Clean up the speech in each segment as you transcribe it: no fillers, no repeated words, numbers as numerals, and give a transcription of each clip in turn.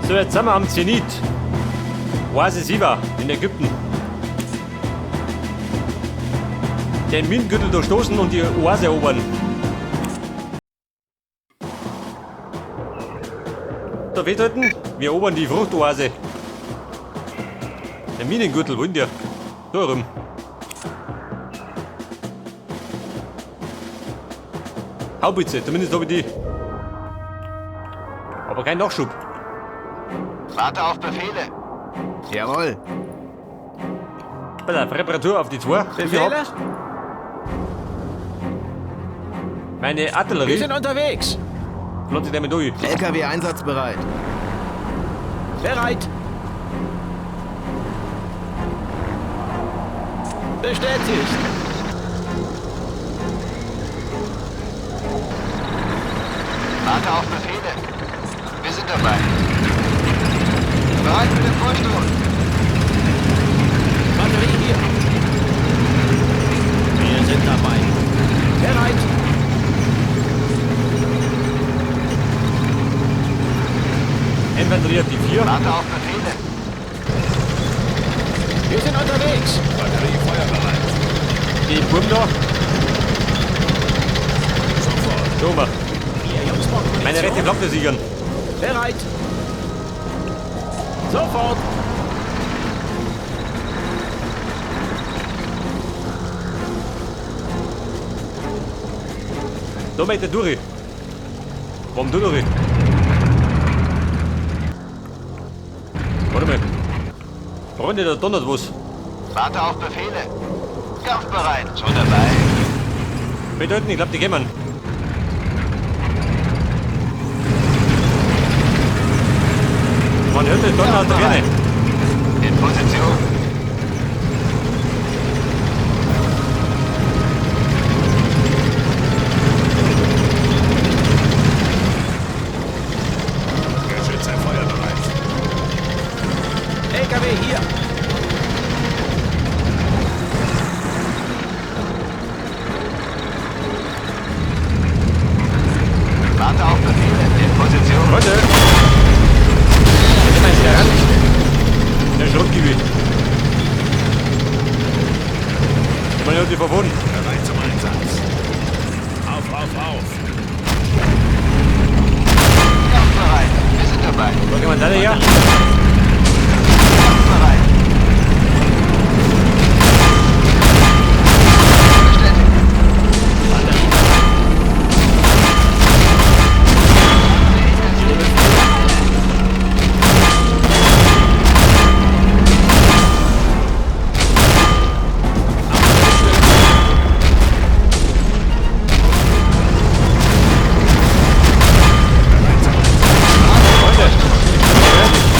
So, jetzt sind wir am Zenit. Oase Siwa in Ägypten. Den Minengürtel durchstoßen und die Oase erobern. Da festhalten, wir erobern die Fruchtoase. Der Minengürtel, wo ist der? Da rum. Haubitze, zumindest habe ich die. Aber kein Nachschub. Warte auf Befehle. Jawohl. Pass auf, Reparatur auf die 2. Befehle? Meine Wir Artillerie. sind unterwegs. Flotte damit durch. LKW einsatzbereit. Bereit. Bestätigt. Warte auf Befehle. Wir sind dabei. Bereit für den Vorstoß. Batterie hier. Wir sind dabei. Bereit. Infanterie auf die 4. Warte auf Befehle. Wir sind unterwegs. Batterie feuerbereit. Die Burm da. Sofort. So, mal. Ihr Jungs brauchen Munition. Meine rechte Flanke sichern. Bereit. Sofort. Da möchte ich durch. Warum du durch? Warte mal. Freunde, da donnert was. Warte auf Befehle. Kampfbereit. Schon dabei. Bedeuten, ich glaub, die kommen. Man hört den Donner aus der Ferne. In Position. Geschütze feuerbereit. LKW hier. Warte auf Befehle. In Position. Freunde! Da nehmen wir ran. Der Schrottgebiet. Man hört die verwunden. Bereit zum Einsatz. Auf, auf, auf. Kampfbereit. Wir sind dabei. Da gehen wir da her. Kampfbereit. Bestätigt. Batterie. Bereit zum Einsatz. Freunde! Batterie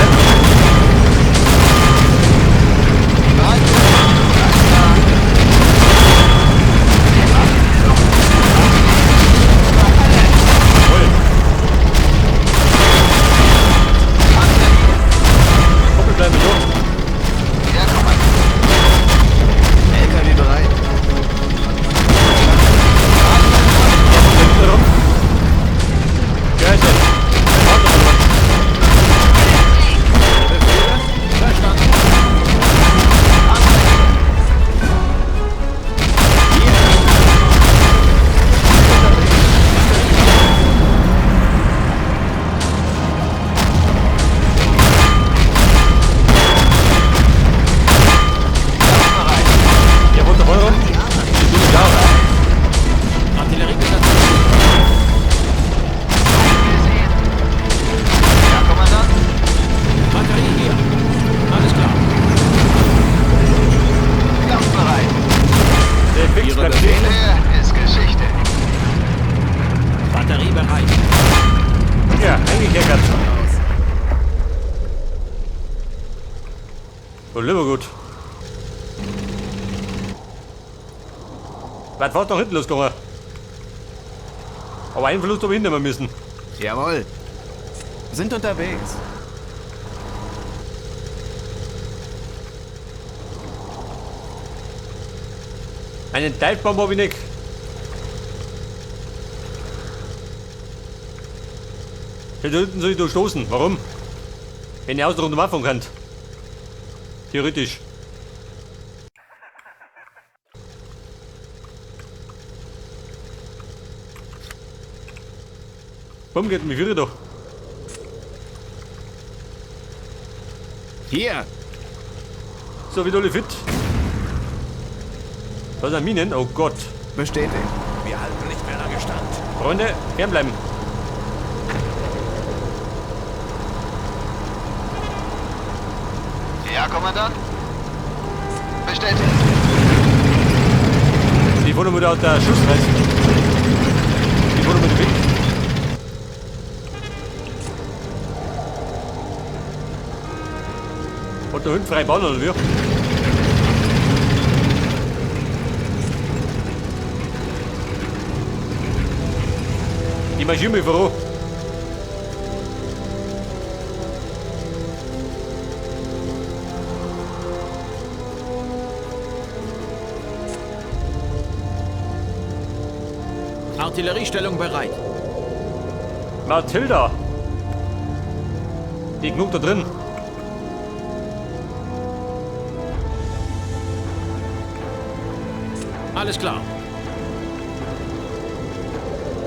bereit. Bereit für den Vorstoß. Alles klar. Voll. Kuppel bleiben wir durch. Ja, Kommandant. LKW bereit. Hinten rum. Geil, Warte mal. Befehle? Verstanden. Kampfbereit. Ja, runter voll rum. Die tun da. Artilleriebesatz. Gesehen. Ja, Kommandant. Batterie hier. Alles klar. Kampfbereit. Der Fix Ihre bleibt stehen. Der ist Geschichte. Batterie bereit. Ja, eingekeckert. So, lieber gut. Weit fast nach hinten losgegangen. Aber einen Verlust habe ich hinnehmen müssen. Jawohl. Sind unterwegs. Einen Divebomb habe ich nicht. Da hinten soll ich durchstoßen. Warum? Wenn ihr außen rundum anfangen könnt. Theoretisch. Warum geht mich wieder doch? Hier. So, wieder alle fit. Da sind Minen. Oh Gott. Bestätigt. Wir halten nicht mehr lange stand. Freunde, fernbleiben. Ja, Kommandant? Bestätigt. Die wollen wieder aus der Schuss reißen. Die wollen wieder weg. Hat der Hund frei Bahn oder wie? Die marschieren mich voran. Artilleriestellung bereit. Mathilda. Die genug da drin. Alles klar.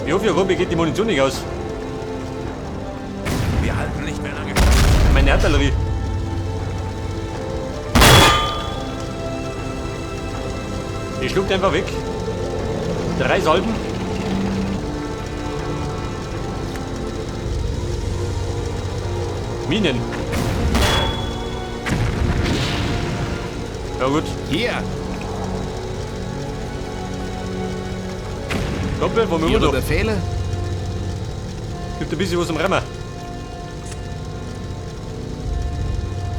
Wie hoffe, ich geht die Munition nicht aus. Wir halten nicht mehr lange. Meine Artillerie. Die schluckt einfach weg. 3 Salben. Minen. Ja gut. Hier. Doppel, wo wir Ihre immer noch. Befehle? Gibt ein bisschen was am Remmer.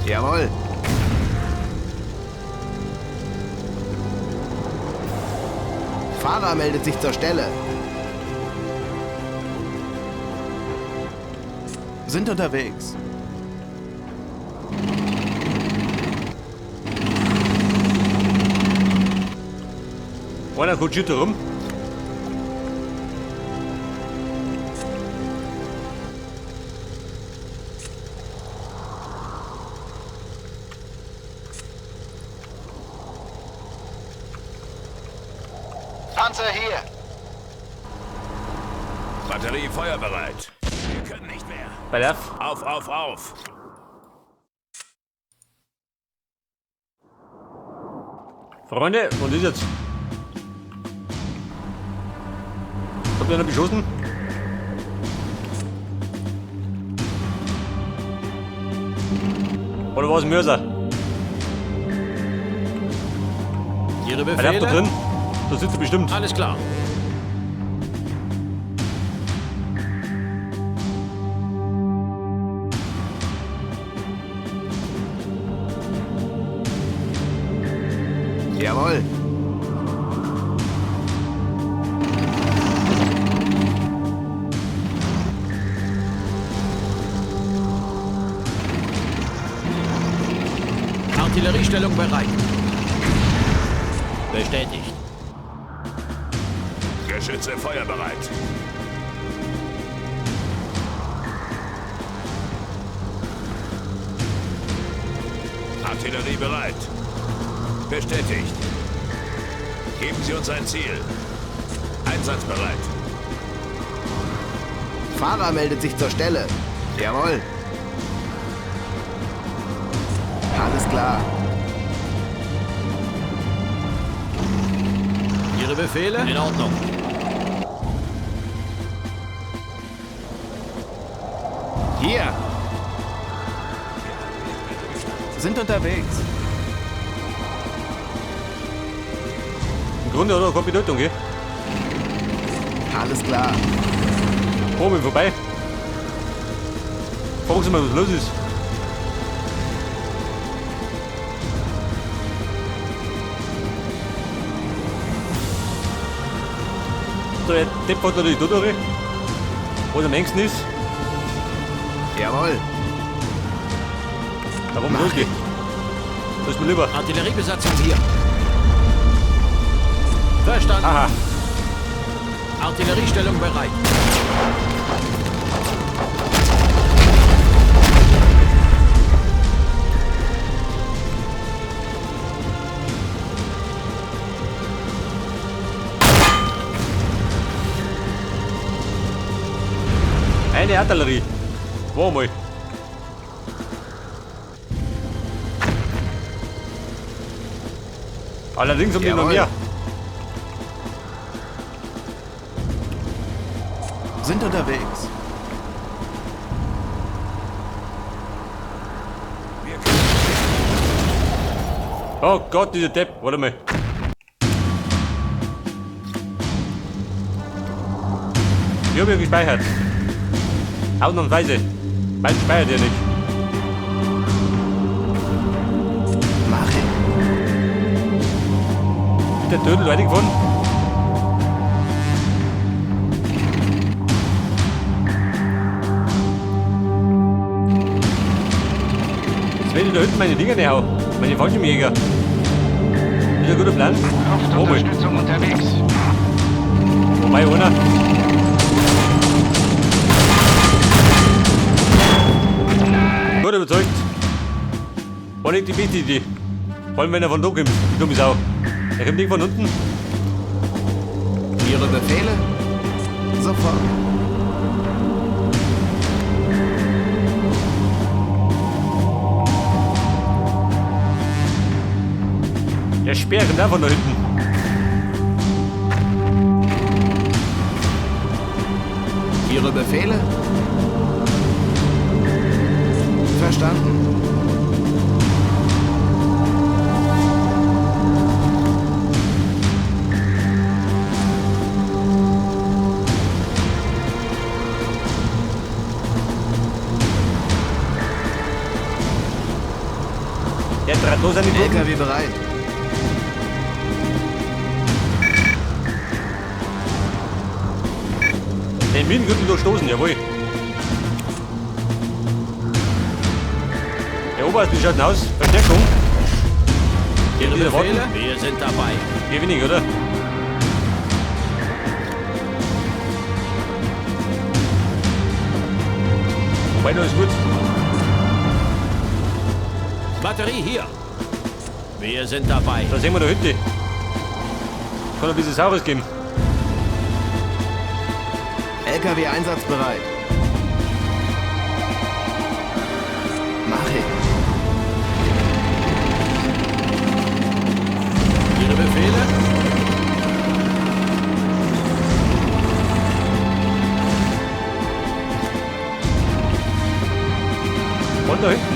Jawohl. Fahrer meldet sich zur Stelle. Sind unterwegs. Einer kutschiert da rum. Panzer hier. Batterie feuerbereit. Wir können nicht mehr. Bei der F. Auf, auf, auf. Freunde, was ist jetzt? Habt ihr noch beschossen? Oder war es ein Mörser? Ihre Bei der F da Befehle? drin? Da sitzt er bestimmt. Alles klar. Jawohl. Artilleriestellung bereit. Bestätigt. Geschütze feuerbereit. Artillerie bereit. Bestätigt. Geben Sie uns ein Ziel. Einsatzbereit. Fahrer meldet sich zur Stelle. Jawohl. Alles klar. Ihre Befehle? In Ordnung. Hier. Sind unterwegs. Im Grunde hat er keine Bedeutung, gell? Alles klar. Komm ich vorbei. Fragen Sie mal, was los ist. So, der Depp fährt natürlich da durch, wo es am engsten ist. Jawohl. Da wollen wir losgehen. Das ist mir lieber. Artilleriebesatzung hier. Verstanden. Aha. Artilleriestellung bereit. Keine Artillerie. Wo mal. Allerdings um die noch mehr. Sind unterwegs. Oh Gott, dieser Depp. Warte mal. Ich habe ja gespeichert. Ausnahmsweise. Mein speichert ja nicht. Mach ich. Ist der Dödel weitergefahren? Jetzt werde ich da hinten meine Dinger nicht hauen. Meine Fallschirmjäger. Ist ein guter Plan. Luftunterstützung unterwegs. Wobei einer. Gut überzeugt. War nicht die beste Idee. Vor allem wenn er von da kommt, die dumme Sau. Er kommt nicht von unten. Ihre Befehle? Sofort. Der Speer kommt auch von da hinten. Ihre Befehle? Verstanden. Der Draht los an die Truppen. LKW bereit. Den Minengürtel durchstoßen, jawohl. Der Oberst, wie schaut denn aus? Verstärkung? Ihre Wieder warten. Befehle? Wir sind dabei. Geh wenig, oder? Wobei, noch ist gut. Batterie hier. Wir sind dabei. Da sehen wir die Hütte. Kann ein bisschen Saures geben. LKW einsatzbereit. Mach ich. Ihre Befehle? Von da hinten.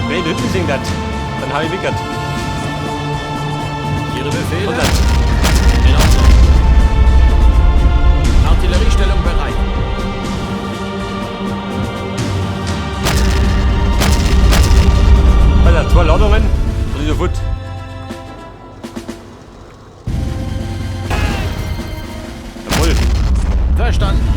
Wenn ich da hinten sehen das, dann hab ich wickert. Ihre Befehle? 100. In Ordnung. Artilleriestellung bereit. Alter, 2 Ladungen und ich sofort. Jawohl. Verstanden.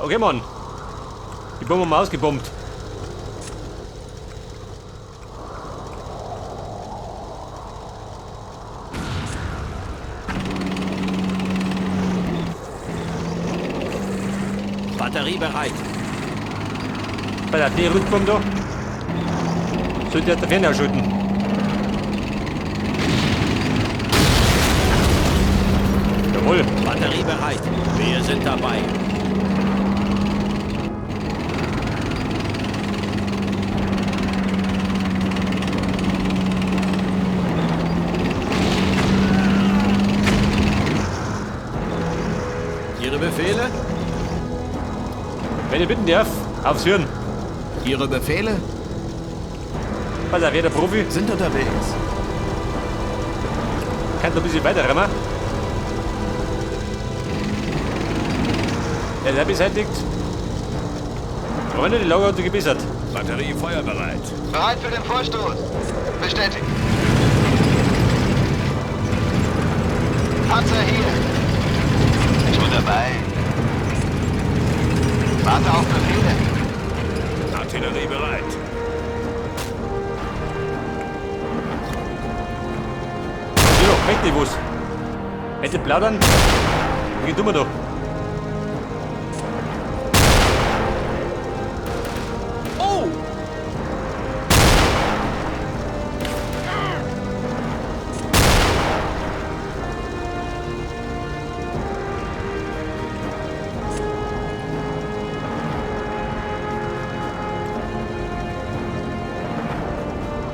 Okay, Mann. Die Bombe haben wir ausgebombt. Batterie bereit. Bei der T-Rückbombe da. Sollte der Ferne ausschalten. Jawohl. Batterie bereit. Wir sind dabei. Ihre Befehle? Wenn ich bitten darf, aufs Hirn. Ihre Befehle? Pass auf, wer der Profi? Sind unterwegs. Kann noch ein bisschen weiter rammen. Der ist auch beseitigt. Freunde, die Lage hat sich gebessert. Batterie feuerbereit. Bereit für den Vorstoß. Bestätigt. Panzer hier. Schon dabei. Warte auf Befehle. Artillerie bereit. Geh doch, weg die was. Hätte plaudern? Wie tun wir doch? Oh!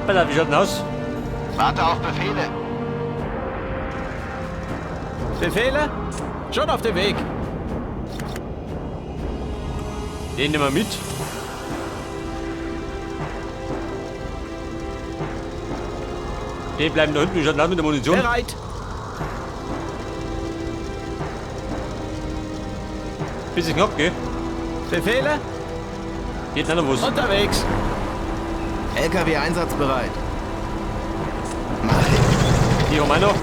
Alter, wie schaut denn aus? Warte auf Befehle. Befehle? Schon auf dem Weg. Den nehmen wir mit. Die bleiben da hinten, wie schaut denn aus mit der Munition? Bereit. Bisschen knapp, gell? Befehle? Geht noch was. Unterwegs. LKW einsatzbereit. Mach ich. Die haben wir noch.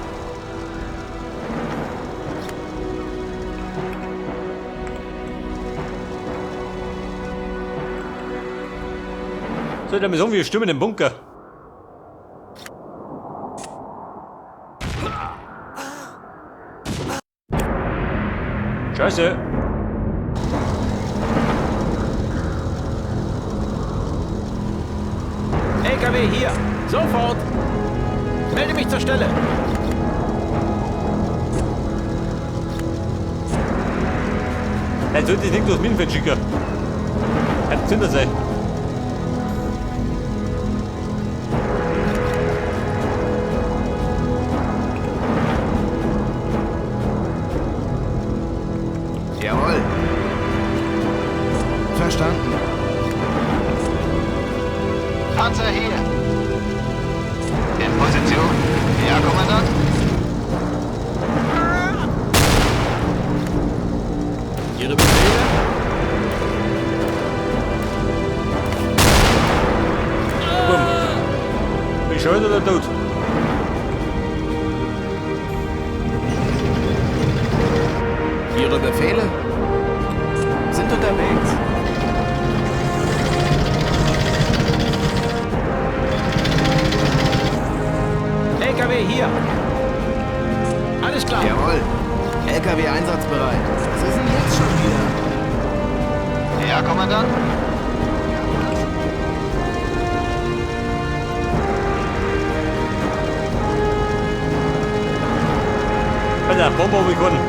So, dann sagen wir stürmen den Bunker. Scheiße. LKW hier. Sofort. Melde mich zur Stelle. Jetzt sollte ich nicht durchs Minenfeld schicken. Hat Zünder sein. Jawohl. Verstanden. Panzer hier. In Position. Ja, Kommandant. Ihre Befehle? Bumm. Bin ich schuld oder tot? Ihre Befehle? Sind unterwegs. LKW hier. Alles klar. Jawohl. LKW einsatzbereit. Was ist denn jetzt schon wieder? Ja, Kommandant. Alter, Bombe hab ich gewonnen.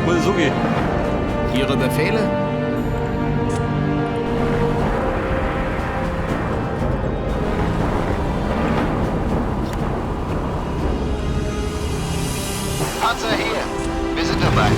Muss es so gehen. Ihre Befehle? Panzer hier. Wir sind dabei.